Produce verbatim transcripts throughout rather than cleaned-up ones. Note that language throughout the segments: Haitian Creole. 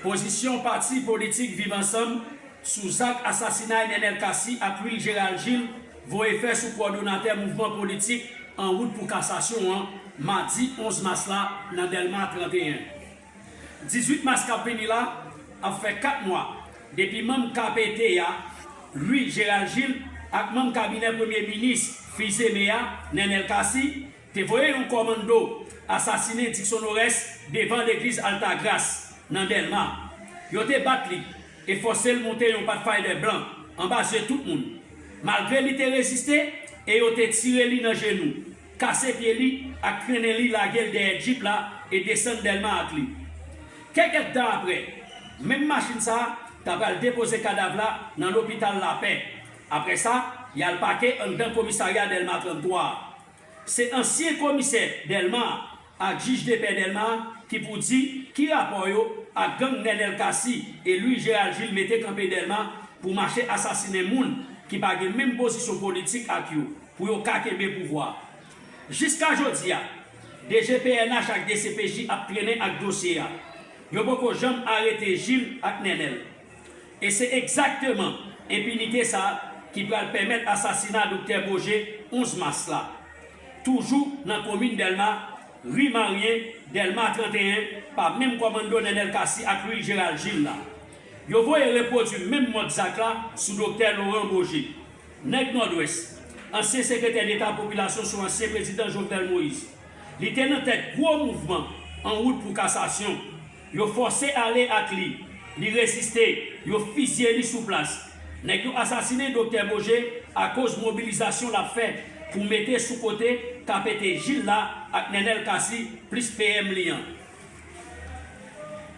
Pozisyon pati politik Viv Ansanm sou zak asasinay Nenel Cassy ak Louis Gérald Gilles voye fè sou kowòdonatè mouvman politik An Wout pou Kasasyon an, madi onz mas la, nan Dèlma trannteyen. Dizuit mas k ap vini la ap fè kat mwa depi manm K P T a, Louis Gérald Gilles, ak manm kabinè premye minis Fils-Aimé a, Nenel Cassy, te voye yon kòmanndo asasinen Dixon Oreste devan legliz Altagras nan Dèlma. Yo te bat li e fòse l monte yon Pathfinder blan anba zye tout moun. Malgre li te reziste e yo te tire li nan jenou, kase pye li ak trennen li lage l dèyè djip la e desann Dèlma ak li. Kèk èdtan apre, menm machin sa a ta pral depoze kadav la nan lopital Lapè. Apre sa, y al pake anndan komisarya Dèlma tranntwa a. Se ansyen komisè Dèlma a ak jij depè Dèlma a ki pou di ki rapò yo ak gang Nenel Cassy e Louis Gérald Gilles mete kanpe Dèlma pou mache asasinen moun ki pa gen menm pozisyon politik ak yo pou yo ka kenbe pouvwa. Jiska jodi a, D G P N H ak D C P J ap trennen ak dosye a. Yo poko janm arete Gilles ak Nenel. E se egzakteman enpinite sa a ki pral pèmèt asasina Doktè Boje onz mas la. Toujou nan komin Dèlma, ri Maryen, Dèlma trannteyen, pa menm kòmanndo Nenel Cassy ak Louis Gérald Gilles la. Yo voye repwodui menm mòd zak la sou Doktè Laurent Boje. Nèg Nòdwès, ansyen sekretè deta popilasyon sou ansyen prezidan Jovenel Moïse. Li te nan tèt gwo mouvman An Wout pou Kasasyon. Yo fòse ale ak li. Li reziste. Yo fizye li sou plas. Nèg yo asasinen Doktè Boje akoz mobilizasyon l ap fè pou mete sou kote K P T Gilles la ak Nenel Cassy plis P M li an.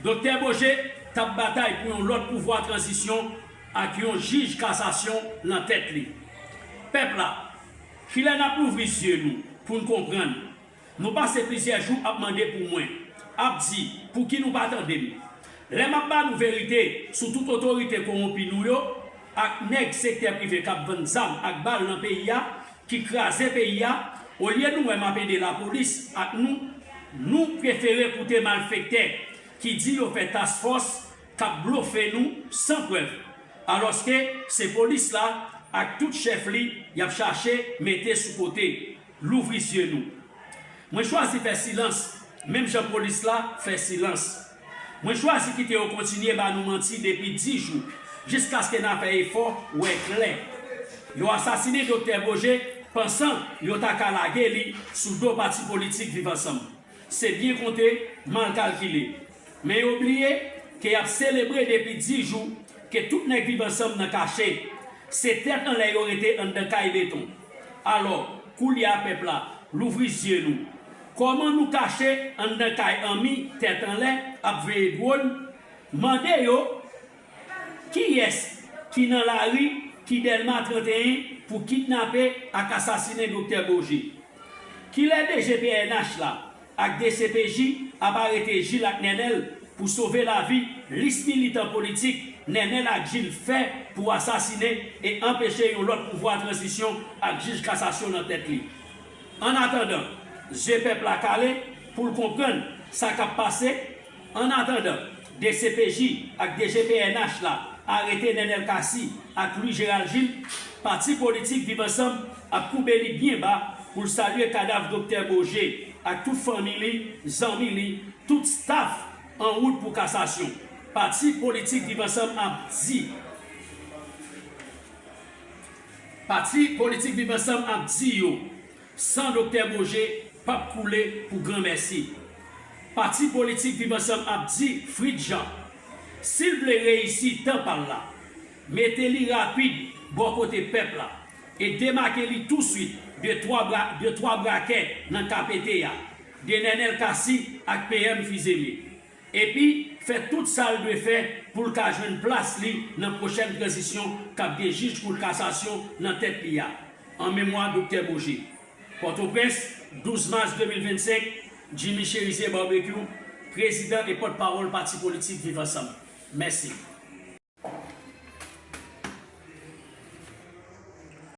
Doktè Boje t ap batay pou yon lòt pouvwa tranzisyon ak yon jij kasasyon nan tèt li. Pèp la, kilè n ap louvri zye nou pou n konprann? Nou pase plizyè jou ap mande pou mwen, ap di, pouki nou pa tande m? Lè m ap ba nou verite sou tout otorite kowonpi nou yo, ak nèg sektè prive k ap vann zam ak bal nan peyi a, ki kraze peyi a, olye nou wè m ap ede lapolis ak nou, nou prefere koute malfektè ki di yo fè task force k ap blofe nou san prèv, alòske se polis la ak tout chèf li y ap chache mete sou kote. Louvri zye nou. Mwen chwazi fè silans, menm jan polis la fè silans. Mwen chwazi kite yo kontinye ba nou manti depi dis jou, jiskaske n a fè efò wè klè. Yo asasinen Doktè Boje pansan yo ta ka lage li sou do pati politik Viv Ansanm. Se byen konte, mal kalkile. Men yo bliye ke y ap selebre depi dis jou ke tout nèg Viv Ansanm nan kache. Se tèt anlè yo rete anndan kay beton. Alò, koulye a pèp la, louvri zye nou. Kòman nou kache anndan kay anmi tèt anlè ap veye dwòn? Mande yo kiyès ki nan lari ki Dèlma trannteyen pou kidnape ak asasinen Doktè Boje? Kilè D G P N H la ak D C P J ap arete Gilles ak Nenel pou sove lavi lis militan politik Nenel ak Gilles fè pou asasinen e anpeche yon lòt pouvwa tranzisyon ak jij kasasyon nan tèt li? Annatandan, zye pèp la kale pou l konprann sa k ap pase. Annatandan D C P J ak D G P N H la arete Nenel Cassy ak Louis Gérald Gilles, pati politik Viv Ansanm ap koube li byen ba pou l salye kadav Doktè Boje ak tout fanmi li, zanmi li, tout staf An Wout pou Kasasyon. Pati politik Viv Ansanm ap di, pati politik Viv Ansanm ap di yo, san Doktè Boje p ap koule pou granmèsi. Pati politik Viv Ansanm ap di Fritz Jean, si l vle reyisi tan pa l la, mete li rapid bò kote pèp la e demake li touswit de twa bra-, de twa brakè nan K P T a, de Nenel Cassy ak P M Fils-Aimé. Epi, fè tout sa l dwe fè pou l ka jwenn plas li nan pwochèn tranzisyon k ap gen jij kout kasasyon nan tèt li a, an memwa Doktè Boje. Pòtoprens, douz mas de mil vennsenk, Jimmy Chérizier Barbecue, prezidan e pòtpawòl pati politik Viv Ansanm. Mèsi.